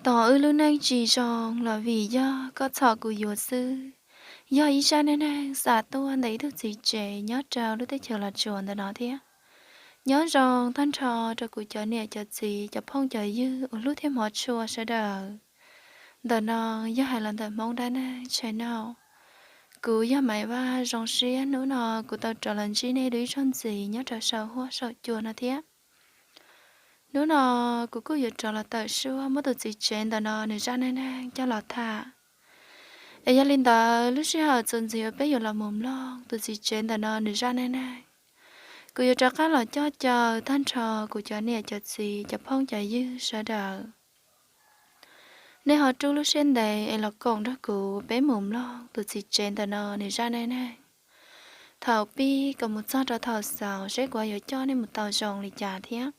Tos wb lub neej tsis zoo los vim yog koj txhom kuv yuav xwb. Yog ib zaj neej neeg xa tuaj ntawm ib tug txiv tsev nyob rau lub teb chaws Los Tsuas ntawm no thiab. Nyob zoo tag nrho rau kuv cov niam cov txiv cov phooj cov ywg uas hlub thiab hmov tshua sawv daws. Ntawm no yog hais los ntawm Hmoob Dab Neeg Channel. Kuv yog Maiv Vaj. Zoo siab hnub no kuv tau rov los ntsib nej dua ib zaug ntxiv nyob rau saum huab saum cua no thiab. Hnub no kuv kuj yuav rov los tawm suab muab tus txiv tsev ntawm no nws zaj neej neeg coj los tham. Es yog li ntawd lub sij hawm txuas ntxiv uas peb yuav los mus mloog tus txiv tsev ntawm no nws zaj neej neeg, kuv yuav rov qab los coj caw tag nrho kuv cov niam cov txiv cov phooj cov ywg sawv daws, nej ho rub lub siab ntev es los koom nrog kuv peb mus mloog tus txiv tsev ntawm no nws zaj neej neeg thaum pib kom mus txog rau thaum xaus seb kuv yuav coj nej mus tau zoo li cas thiab.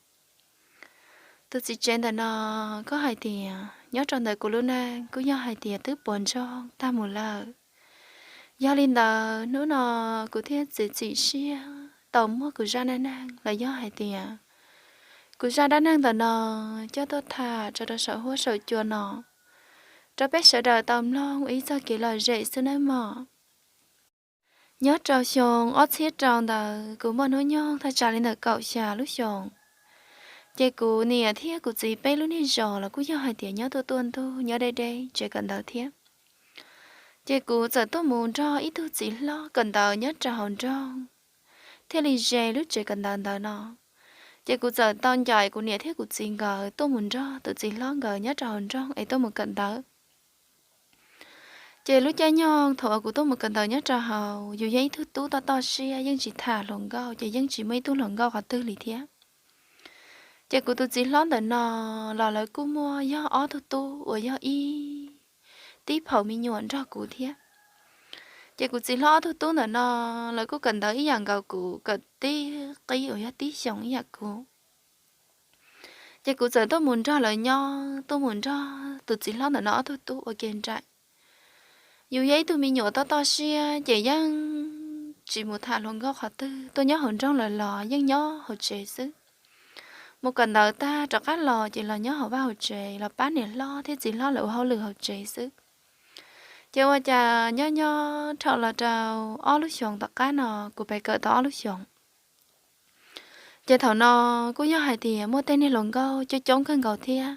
Tus txiv tsev ntawm no, koj hais tias nyob rau ntawm kuv lub neej kuj yog hais tias twb puas ntsoog tag mus lawm. Yog li ntawd hnub no kuv thiaj txiav txim siab tau muab kuv zaj neej neeg los yog hais tias kuv zaj dab neeg ntawm no coj tuaj tham tso rau saum huab saum cua no rau peb sawv daws tau mloog ib txoj kev lom zem xwb nawb mog. Nyob rau xyoo ob txhiab rau ntawd kuv muaj hnub nyoog thaj tsam li ntawm kaum xya lub xyoos. Ces kuv niam thiab kuv txiv peb lub niag zos los kuj yog hais tias nyob tuaj tuaj ntug nyob deb deb tsev kawm ntawv thiab. Ces kuv txawm tuaj mus nrog ib tug txiv hlob kawm ntawv nyob rau hauv nroog, thiaj li ze lub tsev kawm ntawv ntawd no. Ces kuv txawm tau ncaim kuv niam thiab kuv txiv nkawd tuaj mus nrog tus txiv hlob nkawd nyob rau hauv nroog es tuaj mus kawm ntawv. Ces lub caij nyoog thaum uas kuv tuaj mus kawm ntawv nyob rau hauv, yus yog ib tug tub toj toj siab yeej tsis tham hluas nkauj ces yeej tsis muaj ib tug hluas nkauj qhov twg li thiab. Ces kuv tus txiv hlob ntawm no los lawv kuj muaj yog ob tug tub uas yog ib tib phaum me nyuam nrog kuv thiab. Ces kuv txiv hlob ob tug tub ntawm no lawv kuj kawm ntawv ib yam nkaus kuv, kawm tib qib uas yog tib xyoos ib yam kuv. Ces kuv txawm tuaj mus nrog lawv nyob, tuaj mus nrog tus txiv hlob ntawm no ob tug tub ua ke nraim. Yus yog ib tug me nyuam toj toj siab ces yeej tsis mus tham hluas nkauj qhov twg, tuaj nyob hauv nroog lawm los yeej nyob hauv tsev xwb. Mus kawm ntawv tag rov qab los ces los nyob hauv vaj hauv tsev los pab niam hlob thiab txiv hlob lawv ua hauj lwm hauv tsev xwb. Ces ua cas nyob nyob dhau los rau ob lub xyoos tom qab no, kuv pib kawm tau ob lub xyoos, ces thaum no kuj yog hais tias muaj tej niag hluas nkauj coob coob kawg nkaus thiab.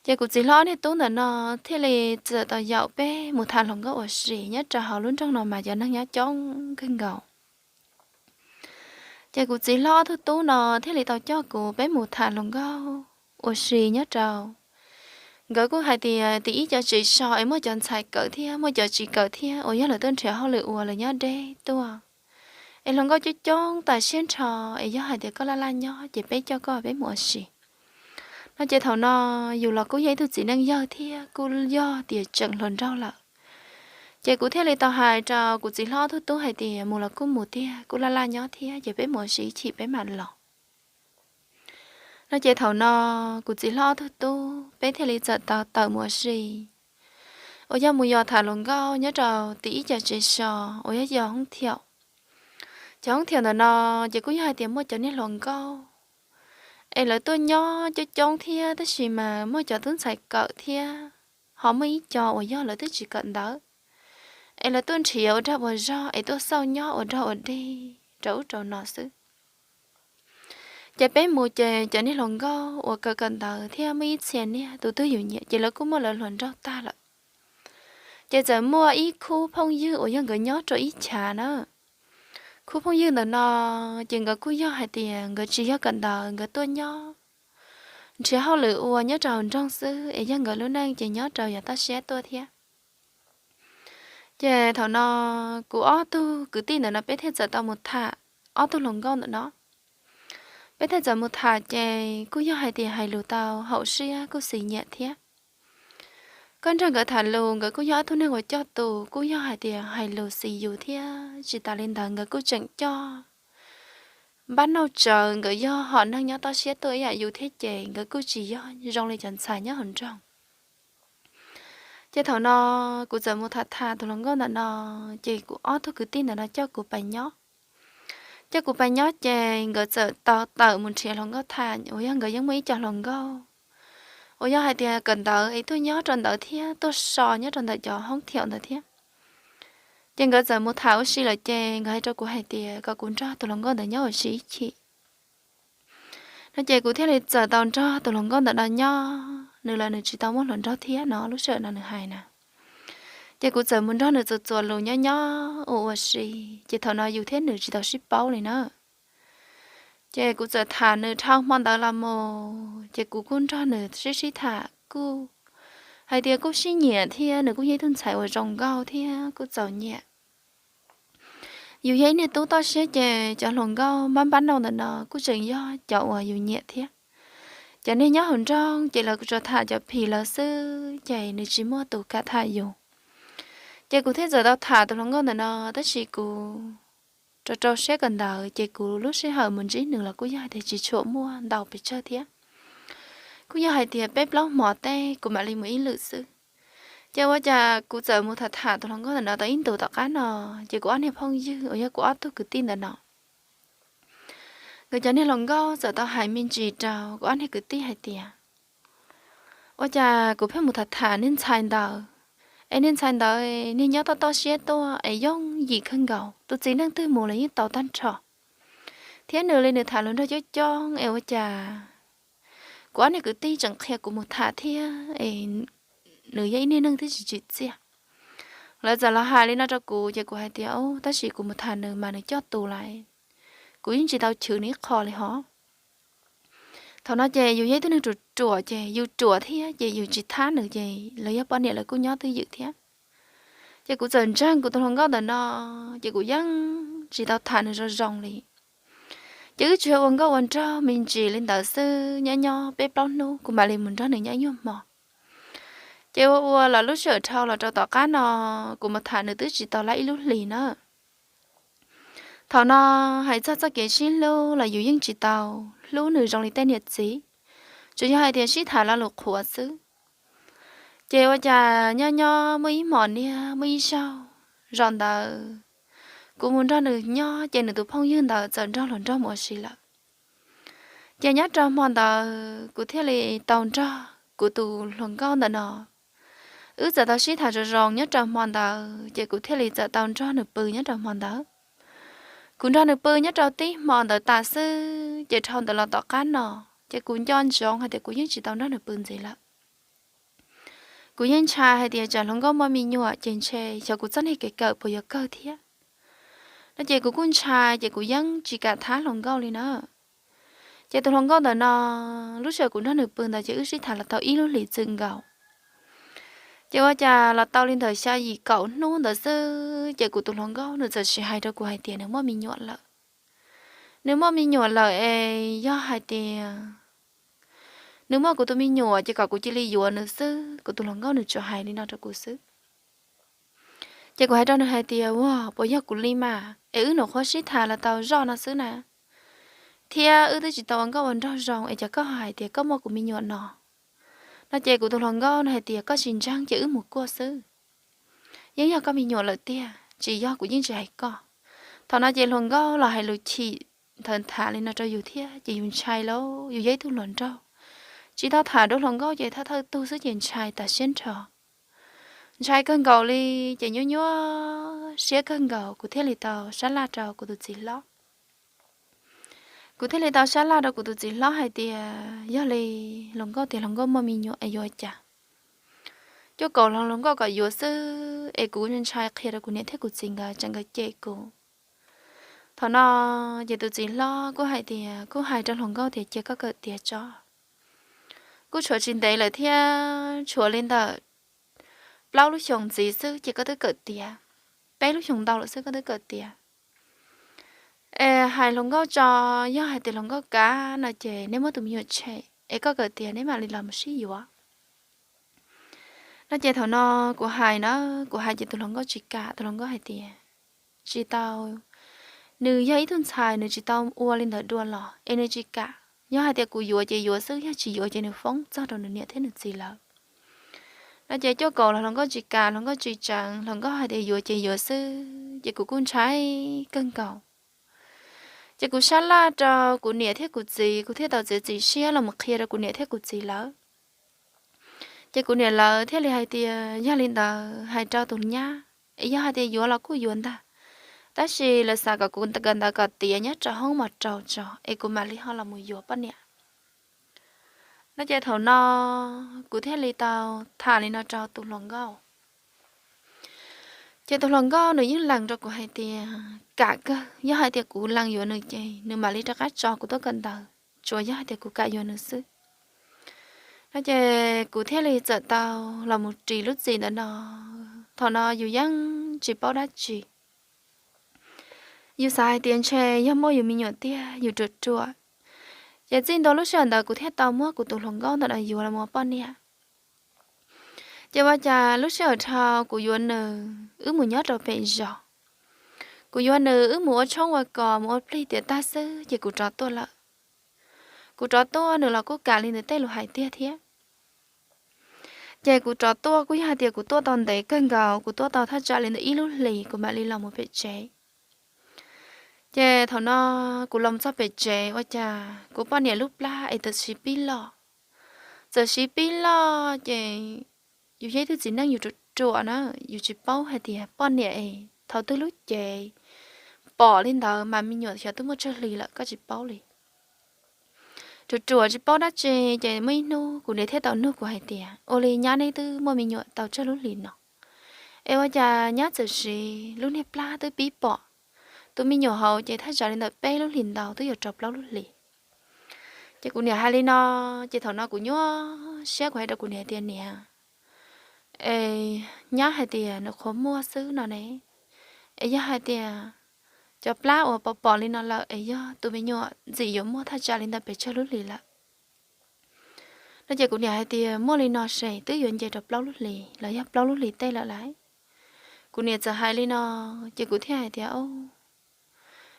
Ces kuv txiv hlob ob niag tub ntawm no thiaj li txawm tau yaum peb mus tham hluas nkauj ua si nyob rau hauv lub nroog no mas cov neeg nyob coob kawg nkaus. Ces kuv txiv hlob ob tug tub no thiaj li tau coj kuv peb mus tham hluas nkauj ua si nyob rau. Nkawd kuj hais tias tim ib cov tsev so es muaj cov ntxhais kawm thiab muaj cov tsis kawm thiab uas yog lawv tuaj nrhiav hauj lwm ua lawv nyob deb tuaj. Es hluas nkauj coob coob tas siab nrho, es yog hais tias koj laj laj nyob ces peb coj koj peb mus ua si no. Ces thaum no yus los kuj yog ib tug txiv neej yawg thiab kuj yog tias tseem hluas nraug lawm. Ces kuv thiaj li tau hais rau kuv txiv hlob ob tug tub hais tias mus los kuj mus tiag, kuj laj laj nyob thiab ces peb mus ua si ib chim peb mam los no. Ces thaum no kuv txiv hlob ob tug tub peb thiaj li txawm tau tawm mus ua si uas yog mus yos tham hluas nkauj nyob rau tim ib cov tsev so uas yog yos hoob thiaum. Cov hoob thiaum ntawm no ces kuj yog hais tias muaj cov niag hluas nkauj es lawv tuaj nyob coob coob thiab tab sis mas muaj cov tub ntxhais kawm thiab ho muaj ib co uas yog lawv twb tsis kawm ntawv es lawv tuaj nrhiav ua dag ua zog es tuaj xauj nyob ua dog ua dig rau ub rau no xwb. Ces peb mus ces cov niag hluas nkauj uas kawm kawm ntawv thiab muaj ib txhia niag tus twg yus nyiam ces lawv kuj muaj lawv hluas nraug tag lawm. Ces txawm muaj ib khub phooj ywg uas yog nkawd nyob rau ib chav na. Khub phooj ywg ntawm no ces nkawd kuj yog hais tias nkawd tsis yog kawm ntawv, nkawd tuaj nyob nrhiav hauj lwm ua nyob rau hauv nroog xwb es yog nkawd lub neej ces nyob rau yav toj siab tuaj thiab. Ces thaum no kuv ob tug kwv tij ntawm no peb thiaj txawm tau mus tham ob tug hluas nkauj ntawm no. Peb thiaj txawm mus tham ces kuj yog hais tias hais lus tau haum siab kuj xis nyiam thiab. Koj nrog nkawd tham lus nkawd kuj yog ob tug neeg uas coj tus, kuj yog hais tias hais lus xis yus thiab tsis tas li ntawd nkawd kuj tseem coj npab nauj tsawv, nkawd yog hom neeg nyob toj siab tuaj ib yam yus thiab ces nkawd kuj tsis yog zoo li cov ntxhais nyob hauv nroog. Ces thaum no kuv txawm mus tham tham tus hluas nkauj ntawm no, ces kuv ob tug kwv tij ntawm no coj kuv pais nyob. Coj kuv pais nyob ces nkawd txawm tau tawm mus nrhiav hluas nkauj tham uas yog nkawd yeej muaj ib co hluas nkauj uas yog hais tias kawm ntawv es tuaj nyob rau ntawd thiab tuaj so nyob rau ntawm cov hoob thiaum ntawd thiab. Ces nkawd txawm mus tham ua si lawm ces nkawd hais rau kuv hais tias kom kuv nrog tus hluas nkauj ntawd nyob ua si ib chim no ces kuv thiaj li txawm tau nrog tus hluas nkauj ntawm no nyob, nws los nws tsis tau muaj hluas nraug thiab no, lub sij hawm no nws hais na. Ces kuv txawm mus nrog nws txuas txuas lus nyob nyob ua ua si, ces thaum no yus thiab nws tsis tau sib paub li na. Ces kuv txawm tham nws dhau hmo ntawd los mus ces kuv kuj nrog nws sib sib tham kuj hais tias kuj sib nyiam thiab nws kuj yog ib tug ntxhais uas zoo nkauj thiab kuj txaus nyiam. Yus yog ib niag tub toj siab ces cov hluas nkauj npab npab nauj ntawm no kuj tseem yog cov uas yus nyiam thiab. Cov niag nyob hauv nroog ces lawv kuj tsuas tham cov phim lawv xwb ces nws tsis muaj tus kam tham yus. Ces kuv thiaj txawm tau tham tus hluas nkauj ntawm no, tab sis kuv rau rau siab kawm ntawv ces kuv lub sij hawm mus ntsib nws los kuj yog hais tias tsis tshua muaj ntau pes tsawg thiab. Kuj yog hais tias peb plaub hmo tej kuv mam li mus ib lwm xwb. Ces ua cas kuv txawm mus tham tham tus hluas nkauj ntawm no tau ib ntus tom qab no, ces kuv ob niag phooj ywg uas yog kuv ob tug kwv tij ntawm no, nkawd cov niag hluas nkauj txawm tau hais me ntsis rau kuv ob niag kwv tij hais tias, ua cas kuv pheej mus tham tham niag ntxhais ntawd, es niag ntxhais ntawd niag nyob toj toj siab tuaj es yooj yim kawg nkaus, tus txiv neej twg mus los yeej tau tag nrho. Thiab nws li nws tham hluas nraug coob coob es ua cas kuv ob niag kwv tij tseem qhia kuv mus tham thiab es nws yog ib niag neeg twb tsis tsim txiaj. Lawv txawm los hais li no rau kuv ces kuv hais tias, tab sis kuv mus tham nws mas nws coj tus lawm, kuv yeej tsis tau chwv nws ib qho li hos. Thaum no ces yus yog ib tug neeg ruam ruam ces yus ruam thiab ces yus tsis thab nws ces lawv yog poj niam lawv kuj nyob twj ywm thiab. Ces kuv txawm ntseeg kuv tus hluas nkauj ntawm no, ces kuv yeej tsis tau tham nws zoo zoo li. Ces wb tsuas yog ua nkauj ua nraug me ntsis li ntawd xwb, nyob nyob peb plaub hnub kuv mam li mus nrog nws nyob ib nyuag hmo. Ces ua ua los lub sij hawm dhau los rau tom qab no, kuv mus tham nws twb tsis tau lab ib lub hlis na. Thaum no hais txog txoj kev sib hlub los yus yeej tsis tau hlub nws zoo li tej niam txiv, tsuas yog hais tias sib tham lo lus qhuav xwb. Ces ua cas nyob nyob muaj ib hmos niag muaj ib zaug, zaum ntawd kuv mus nrog nws nyob ces nws tus phooj ywg ntawd txawm nrog hluas nraug mus ua si lawm. Ces nyob rau hmo ntawd kuv thiaj li tau nrog kuv tus hluas nkauj ntawm no, wb txawm tau sib tham zoo zoo nyob rau hmo ntawd ces kuv thiaj li txawm tau nrog nws pw nyob rau hmo ntawd. Kuv nrog nws pw nyob rau tib hmo ntawd tas xwb ces dhau ntawd los tom qab no, ces kuv nco ntsoov hais tias kuv yeej tsis tau nrog nws pw ntxiv lawm. Kuv yeej ntshai hais tias tsam hluas nkauj muaj me nyuam ces ntshe xyov kuv txoj niag kev kawm puas yuav kawg thiab no ces kuv kuj ntshai ces kuv yeej tsis kam thab hluas nkauj li na. Ces tus hluas nkauj ntawm no, lub sij hawm kuv nrog nws pw ntawd ces wb sib tham los tau ib lub hlis txwm nkaus. Ces ua cas los tau li ntawm xya yim kaum hnub ntawd xwb ces kuv tus hluas nkauj nws txawm sim hais rau kuv hais tias nws muaj me nyuam lawm. Nws muaj me nyuam lawm es yog hais tias nws muaj kuv tus me nyuam ces kom kuv cia li yuav nws xwb, kuv tus hluas nkauj nws tsuas hais li no rau kuv xwb. Ces kuv hais rau nws hais tias, ua puas yog kuv li mas es wb nyuam qhuav sib tham los tau zoj no xwb na, thiab wb twb tsis tau ua nkauj ua nraug zoo es cas koj hais tias koj muaj kuv me nyuam no. No ces kuv tus hluas nkauj nws hais tias koj tsis ntseeg ces wb mus kuaj xwb, yeej yog koj me nyuam lawm tiag, tsis yog kuv yeej tsis hais koj. Thaum no ces hluas nkauj los hais lus chim ntawd tham li no rau yus thiab ces yus ntshai lauj, yus yog ib tug hluas nraug, tsis tau tham dua hluas nkauj ces thawj thawj tug xwb ces ntshai tas siab nrho. Ntshai kawg nkaus li, ces nyuaj nyuaj siab kawg nkaus kuv thiaj li tau sab laj rau kuv tus txiv hlob. Kuv thiaj li tau sab laj rau kuv tus txiv hlob hais tias yog li hluas nkauj tias hluas nkauj muaj me nyuam es yuav cas, cuaj kaum los hluas nkauj kom yuav xwb es kuv ntshai qhia rau kuv niam thiab kuv txiv nkawd tsam nkawd cem kuv. Thaum no ces tus txiv hlob kuj hais tias, kuj hais rau hluas nkauj tias cia koj kawm tiav tso, kuj tshuav tsis ntev lawm thiab, tshuav li ntawm plaub lub xyoos ntxiv xwb ces koj twb kawm tiav, peb lub xyoos ntau lawm xwb koj twb kawm tiav. Es hais hluas nkauj tso, yog hais tias hluas nkauj kav no ces neb muab tus me nyuam tshem es koj kawm tiav neb mam li los mus sib yuav. No ces thaum no kuv hais na, kuv hais ces tus hluas nkauj tsis kam, tus hluas nkauj hais tias tsis tau, nws yog ib tug ntxhais nws tsis tau ua li ntawd dua los es nws tsis kam. Yog hais tias kuv yuav ces yuav xwb, yog tsis yuav ces nws foob txog rau nws niam thiab nws txiv lawm. No ces cuaj kaum los hluas nkauj tsis kam, hluas nkauj tsis tseev, hluas nkauj hais tias yuav ces yuav xwb ces kuv kuj ntshai kawg nkaus. Ces kuv sab laj rau kuv niam thiab kuv txiv, kuv thiaj tau txiav txim siab los mus qhia rau kuv niam thiab kuv txiv lawv. Ces kuv niam lawv thiaj li hais tias yog li ntawd hais rau tus nyab es yog hais tias yuav los kuj yuav ntag, tab sis lawv xav kom kuv kawm ntawv kom tiav nyob rau hoob mos raus tso es kuv mam li ho los mus yuav poj niam no. Ces thaum no kuv thiaj li tau tham li no rau tus hluas nkauj. Ces tus hluas nkauj nws yeej lees rau kuv hais tias kam kawg, yog hais tias kuv lees yuav nws ces nws mam li rov qab tso kuv tuaj kawm ntawv, tsuas yog hais tias kuv kam yuav nws xwb no. Ces kuv thiaj li txawm tau los mus ris lub txim ntawm no. Thaum no yus yeej tsis paub dab tsi, yus xav hais tias ntshe yog muaj yus me nyuam tiag yus ruam ruam. Ces txij ntua lub sij hawm ntawd kuv thiaj tau muab kuv tus hluas nkauj ntawm no yuav los ua poj niam. Ces ua cas lub sij hawm dhau kuv yuav nws wb mus nyob rau pem zos, kuv yuav nws wb mus ua tshoob ua kos mus ua plig tiav tag xwb ces kuv rov tuaj lawm. Kuv rov tuaj nws los kuj kam li nws tej lus hais tiag thiab. Ces kuv rov tuaj kuj yog hais tias kuv tuaj tau ntev kawg nkaus, kuv tuaj tau thaj tsam li ntawm ib lub hlis kuv mam li los mus pem tsev. Ces thaum no kuv los txog pem tsev ua cas kuv poj niam lub plab es txawm siv pib loj. Txawm siv pib loj ces yus yog ib tug txiv neej yus ruam ruam na, yus tsis paub hais tias poj niam es thaum twg lub cev pom li ntawd mas me nyuam xyov twb muaj tsawg hlis lawm koj tsis paub li. Ruam ruam tsis paub dab tsi, ces muaj ib hnub kuv niam thiaj tau nug kuv hais tias ua li nyab neb twb muaj me nyuam tau tsawg lub hlis no es ua cas nyab txawm siv lub niag plab twb pib pom tus me nyuam hauv ces thaj tsam li ntawm peb lub hlis ntau twb yuav rau plaub lub hlis. Ces kuv niam hais li no, ces thaum no kuv nyuaj siab kuv hais rau kuv niam tias niam, es nyab hais tias nws qhuav muaj xwb no ne, es yog hais tias cov plab uas pom pom li no lawm es yog tus me nyuam ntxim yuav muaj thaj tsam li ntawm pes tsawg lub hlis lawm no. Ces kuv niam hais tias muaj li no ces twb yuav nce rau plaub lub hlis los yog plaub lub hlis tej lawm lauj. Kuv niam txawm hais li no, ces kuv thiaj hais tias o,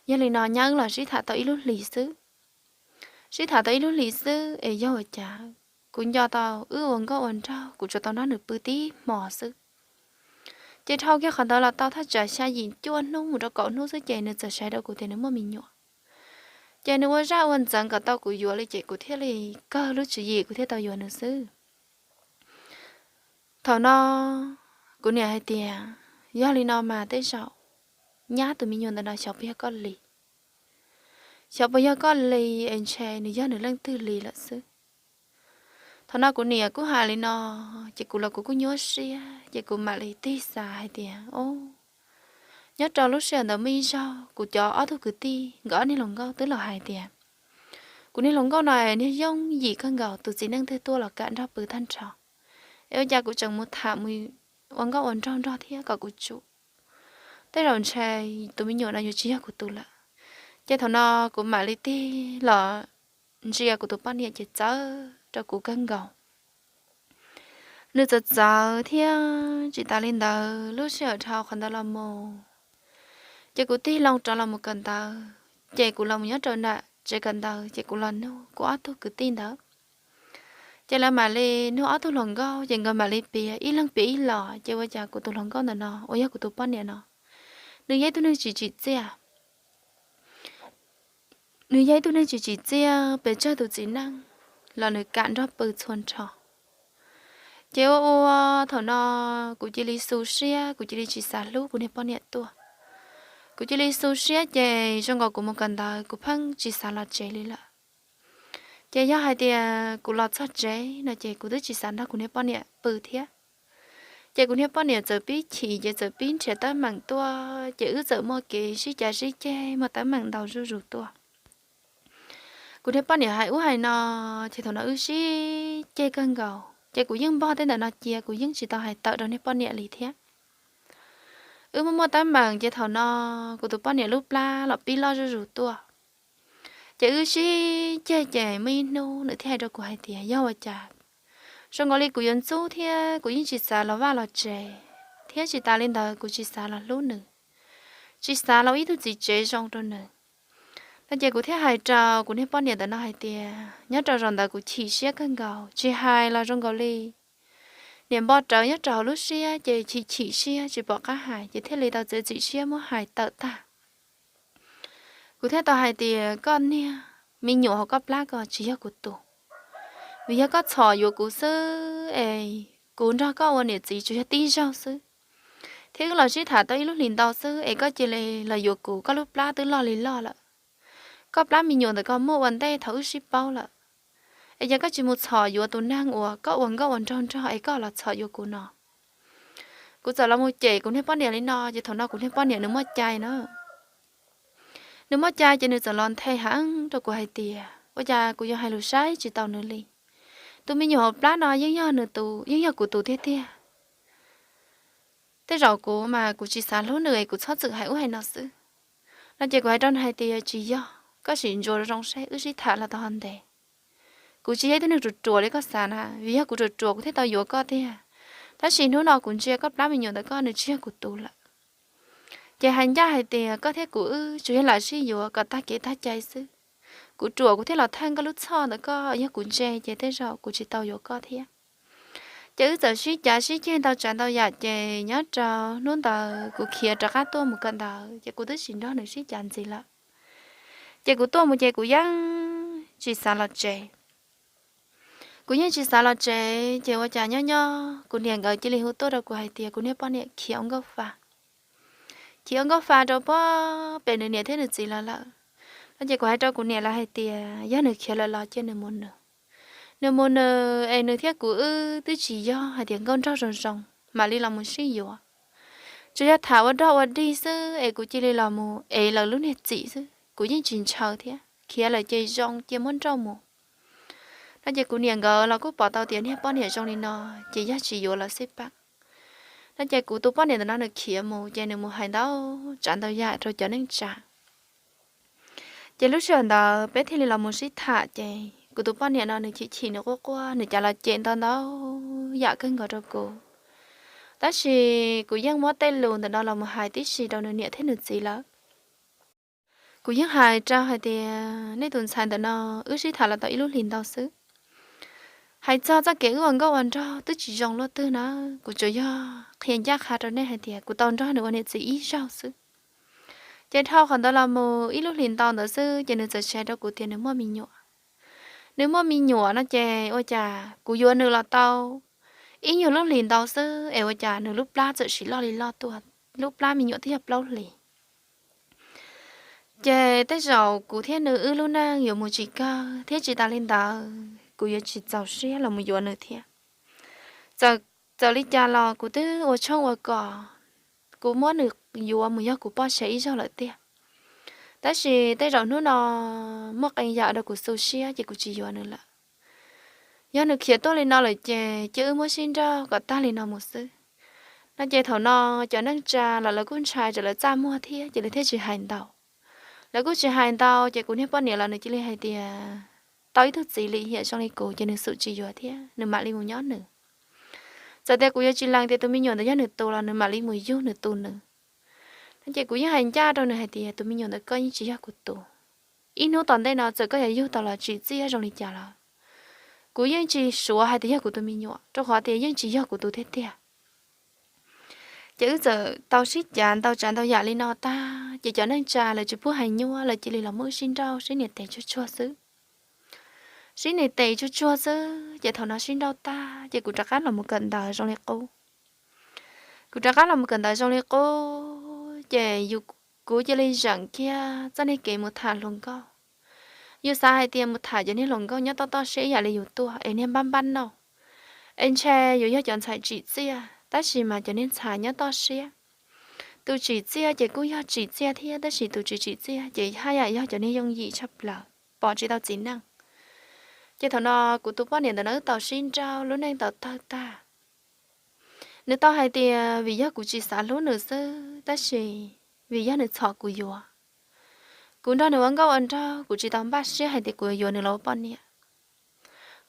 yog li no nyab wb los sib tham tau ib lub hlis xwb. Sib tham tau ib lub hlis xwb es yog ua cas kuv nco tau wb ua nkauj ua nraug kuv tsuas tau nrog nws pw tib hmo xwb. Ces dhau kiag qhov ntawd los tau thaj tsam xya yim cuaj hnub mus rau kaum hnub xwb ces nws txawm saib rau kuv tias nws muaj me nyuam. Ces nws ua zaj ua ntxeev kom tau kuv yuav li ces kuv thiaj li kawg lub tswv yim kuv thiaj tau yuav nws xwb. Thaum no kuv niam hais tias yog li no mas tej zaum nyab tus me nyuam ntawm no xyov puas yog koj li. Xyov puas yog koj li es ntshe nws yog nws leej twg li lawm xwb. Thaum no kuv niam kuj hais li no, ces kuv los kuv kuj nyuaj siab ces kuv mam li tig xav hais tias o, nyob rau lub sij hawm ntawd muaj ib zaug kuv cov ob tug kwv tij nkawd ob niag hluas nkauj twb los hais tias kuv niag hluas nkauj no niag yooj yim kawg nkaus, tus txiv neej twg tuaj los kam nrog pw tag nrho. Es ua cas kuv tseem mus tham mus ua nkauj ua nraug nrog thiab kom kuv tsum, tej zaum ntshe tus me nyuam no yuav tsis yog kuv tus lawm. Ces thaum no kuv mam li tig los ntsia kuv tus poj niam ces txawv rau kuv kawg nkaus. Nws txawv txawv thiab tsis tas li ntawd lub sij hawm dhau qhov ntawd los mus, ces kuv tig loo rov los mus kawm ntawv, ces kuv los mus nyob rau nram tsev kawm ntawv ces kuv los nug kuv ob tug kwv tij ntawd. Ces lawv mam li nug ob tug hluas nkauj ces nkawd mam li piav ib leeg piav ib los ces ua cas kuv tus hluas nkauj ntawm no uas yog kuv tus poj niam no, nws yog ib tug neeg tsis tsim txiaj. Nws yog ib tug neeg tsis tsim txiaj, pes tsawg tus txiv neej los nws kam nrog pw txhua nrho. Ces ua ua thaum no kuv cia li xu siab, kuv cia li tsis xav hlub kuv niag poj niam tuaj. Kuv cia li xu siab ces zoo nkaus kuv mus kawm ntawv kuv pheej tsis xav los tsev li lawm. Ces yog hais tias kuv los txog tsev no ces kuv twb tsis xav nrog kuv niag poj niam pw thiab. Ces kuv niag poj niam txawm pib chim ces txawm pib nrhiav teeb meem tuaj ces wb txawm muaj kev sib cav sib ceg muaj teeb meem ntau zuj zus tuaj. Kuv niag poj niam hais ub hais no, ces thaum no wb sib ceg kawg nkaus ces kuv yeej npog tej ntawm no cia, kuv yeej tsis tau hais tawm rau niag poj niam li thiab. Wb muaj muaj teeb meem ces thaum no kuv tus poj niam lub plab los pib loj zuj zus tuaj. Ces wb sib ceg ces muaj ib hnub nws thiaj hais rau kuv hais tias yog ua cas zoo nkaus li kuv yuav ntxub thiab kuv yeej tsis xav los vaj los tsev, thiab tsis tas li ntawd kuv tsis xav los hlub nws, tsis xav los ib tug txiv tsev zoo rau nws. No ces kuv thiaj hais rau kuv niag poj niam ntawm no hais tias nyob rau zaum ntawd kuv chim siab kawg nkaus, tsis hais los zoo nkaus li niam npo rawv nyob rau hauv lub siab ces chim chim siab tsis pom qab hais ces thiaj li tau txiav txim siab muab hais tawm tag. Kuv thiaj tau hais tias koj niag me nyuam hauv koj plab ko tsis yog kuv tus, vim yog koj txhom yuav kuv xwb. xwb es kuv nrog koj ua niam txiv tsuas yog tib zaug xwb, thiab wb los sib tham tau ib lub hlis ntau xwb es koj cia li los yuav kuv, koj lub plab twb loj li loj lawm. Koj plab me nyuam ntawm koj muaj ua ntej thaum wb sib paub lawm, es yog koj tsis mus txhom yuav tus neeg uas koj ua nkauj ua nraug nrog es koj los txhom yuav kuv no. Kuv txawm los mus cem kuv niag poj niam li no ces thaum no kuv niag poj niam nws muaj cai na. Nws muaj cai ces nws txawm los nthe heev rau kuv hais tias ua cas kuv yuav hais lus saib tsis taus nws li. Tus me nyuam hauv plab no yeej yog nws tus, yeej yog kuv tus tiag tiag. Tej zaum kuv mas kuv tsis xav hlub nws es kuv txhob txwm hais ub hais no xwb. No ces kuv hais rau nws hais tias tsis yog, koj sim ntsuas zoo seb wb sib tham los tau ho ntev. Kuv tsis yog ib tug neeg ruam ruam li koj xav na, vim yog kuv ruam ruam kuv thiaj tau yuav koj tiag. Tab sis hnub no kuv ntsia koj plab me nyuam ntawm koj nws tsis yog kuv tus lawm. Ces hais ncaj hais tias koj thiab kuv wb tsuas yog lam sib yuav kom tag kev tag cai xwb. Kuv ruam kuv thiaj los theej koj lub txhoj ntawm koj, yog kuv ntse ces tej zaum kuv tsis tau yuav koj thiab. Ces wb txawm sib cav sib ceg ntau tsav ntau yam ces nyob rau hnub ntawd kuv khiav rov qab tuaj mus kawm ntawv ces kuv twb tsis nrog nws sib cav ntxiv lawm. Ces kuv tuaj mus ces kuv yeej tsis xav los tsev. Kuv yeej tsis xav los tsev ces ua cas nyob nyob kuv niam nkawd cia li hu tuaj rau kuv hais tias kuv niag poj niam khiav ua nkauj fa. Khiav ua nkauj fa rau puag pem nws niam thiab nws txiv lawv lawm. No ces kuv hais rau kuv niam lawv hais tias yog nws khiav lawm los cia nws mus nws. Nws mus nws es nws thiab kuv wb twb tsis yog hais tias nkauj nraug zoo zoo mam li los mus sib yuav. Tsuas yog tham ua dog ua dig xwb es kuv cia li los mus ev lawv lub niag txim xwb, kuv yeej tsis ntshaw thiab, khiav lawm ces zoo cia muab nrauj mus. No ces kuv niam nkawd los kuj pom tau tias niag poj niam zoo li no ces yog tsis yuav lawm xij pam. No ces kuv tus poj niam ntawm no nws khiav mus ces nws mus hais ntau tsav ntau yam rau cov neej tsa. Ces lub sij hawm ntawd peb thiaj li los mus sib tham ces kuv tus poj niam no nws chim chim nws quaj quaj nws cav los cem ntau ntau yam kawg nkaus rau kuv. Tab sis kuv yeej muab tej lus ntawm no los mus hais tib si rau nws niam thiab nws txiv lawm. Kuv yeej hais rau hais tias nej tus ntxhais ntawm no wb sib tham los tau ib lub hlis ntau xwb. Hais txog txoj kev wb ua nkauj ua nraug twb tsis zoo luaj twg na, kuv tsuas yog qhia ncaj qha rau nej hais tias kuv tau nrog nws ua niam txiv ib zaug xwb. Ces dhau qhov ntawd los mus ib lub hlis ntau ntawd xwb ces nws txawm hais rau kuv tias nws muaj me nyuam. Nws muaj me nyuam no ces ua cas kuv yuav nws los tau ib nyuag lub hlis ntau xwb es ua cas nws lub plab txawm sim loj li loj tuaj, lub plab me nyuam twb yog plaub hlis. Ces tej zaum kuv thiab nws wb lub neej yuav mus tsis kawg thiab tsis tas li ntawd kuv yuav tsis txaus siab los mus yuav nws thiab. Txawm li cas los kuv twb ua tshoob ua kos, kuv muab nws yuav mus yog kuv poj sav ib zaug lawm tiag. Tab sis tej zaum hnub no muaj qee yam rau kuv xu siab ces kuv tsis yuav nws lawm. Yog nws khiav tuaj li no lawm ces cia wb muab sib nrauj kom tag li no mus xwb. No ces thaum no cov neej tsa los lawv kuj ntshai ces lawv txaj muag thiab ces lawv thiaj tsis hais ntau. Lawv kuj tsis hais ntau ces kuv niag poj niam los nws cia li hais tias tau ib tug txiv lim hiam zoo li kuv ces nws xum tsis yuav thiab nws mam li mus nyob nws. Txawm tias kuv yuav tsis lees tias tus me nyuam ntawd yog nws tus los nws mam li mus yug nws tus nws. No ces kuv yeej hais ncaj rau nws hais tias tus me nyuam ntawd koj yeej tsis yog kuv tus. Ib hnub tom ntej no txawm koj yuav yug tau los tsim txiaj zoo li cas los kuv yeej tsis suav hais tias yog kuv tus me nyuam rau qhov tias yeej tsis yog kuv tus tiag tiag. Ces wb txawm tau sib cav ntau tsav ntau yam li no tag ces cov neej tsa lawv tsis pub hais nyuaj lawv cia li los muab wb sib nrauj sib nias tes tsuag tsuag xwb. Sib nias tes tsuag tsuag xwb ces thaum no sib nrauj tag ces kuv rov qab los mus kawm ntawv zoo li qub. Kuv rov qab los mus kawm ntawv zoo li qub ces yus, kuv cia li zeem kiag txoj niag kev mus tham hluas nkauj. Yus xav hais tias mus tham cov niag hluas nkauj nyob toj toj siab ib yam li yus tuaj es niag npab npab nauj, es ntshe yuav yog cov ntxhais tsim txiaj tab sis mas cov niag ntxhais nyob toj siab, tus tsim txiaj ces kuj yog tsim txiaj thiab tab sis tus tsis tsim txiaj ces haj yam yog cov niag yooj yim tshaj plaws pom tsis tau txiv neej. Ces thaum no kuv tus poj niam ntawm no wb tau sib nrauj lub neej tau tawg tag. Nws tau hais tias vim yog kuv tsis xav hlub nws xwb tab sis vim yog nws txhom kuv yuav. Kuv nrog nws ua nkauj ua nraug kuv tsis tau npaj siab hais tias kuv yuav nws los ua poj niam.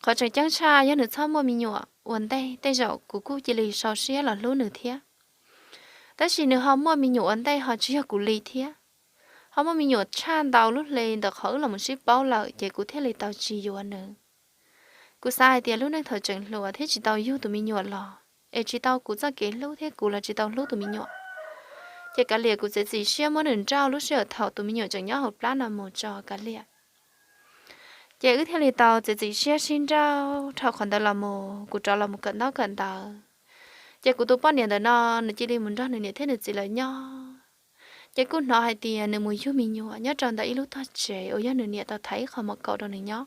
Qhov tseem ceeb tshaj yog nws txhob muaj me nyuam ua ntej tej zaum kuv kuj cia li sau siab los hlub nws thiab. Tab sis nws ho muaj me nyuam ua ntej ho tsis yog kuv li thiab. Ho muaj me nyuam tshaj ntau lub hli ntawm qhov wb los mus sib paub lawm ces kuv thiaj li tau tsis yuav nws. Kuv xav hais tias lub neej thaum tseem hluas thiab tsis tau yug tus me nyuam los es tsis tau kuv txoj kev hlub thiab kuv los tsis tau hlub tus me nyuam, ces kav liam kuv txiav txim siab muab nws nrauj lub sij hawm thaum tus me nyuam tseem nyob hauv plab no mus tso kav liam. Ces wb thiaj li tau txiav txim siab sib nrauj dhau qhov ntawd los mus, kuv rov los mus kawm ntaub kawm ntawv. Ces kuv tus poj niam ntawm no nws cia li mus nrog nws niam thiab nws txiv lawv nyob. Ces kuj hnov hais tias nws mus yug me nyuam nyob rau ntawm ib lub tog tsev uas yog nws niam tau thaiv ib qho mom kaum rau nws nyob.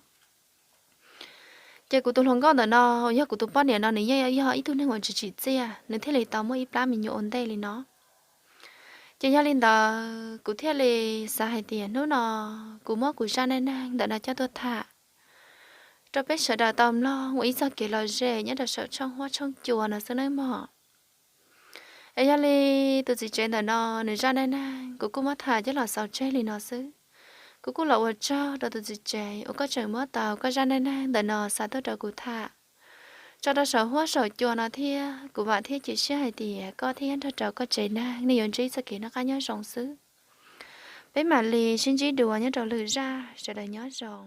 Ces kuv tus hluas nkauj ntawm no uas yog kuv tus poj niam no nws yeej yog ib tug neeg uas tsis tsim txiaj, nws thiaj li tau muaj ib plab me nyuam ua ntej li no. Ces yog li ntawd kuv thiaj li xav hais tias hnub no kuv muab kuv zaj neej neeg ntawm no coj tuaj tham rau peb sawv daws tau mloog ua ib txoj kev lom zem nyob rau saum tshooj huab tshooj cua no xwb nawb mog. Es yog li tus txiv tsev ntawm no nws zaj neej neeg kuv kuj muab tham coj los xaus tseg li no xwb. Kuv kuj los ua tsaug rau tus txiv tsev uas koj tseem muab tau koj zaj neej neeg ntawm no xa tuaj rau kuv tham tso rau saum huab saum cua no thiab. Kuv vam thiab cia siab hais tias koj thiab nrog rau koj tsev neeg nej yuav ntsib txoj kev noj qab nyob zoo xwb. Peb mam li sib ntsib dua nyob rau lwm zaj, sawv daws nyob zoo.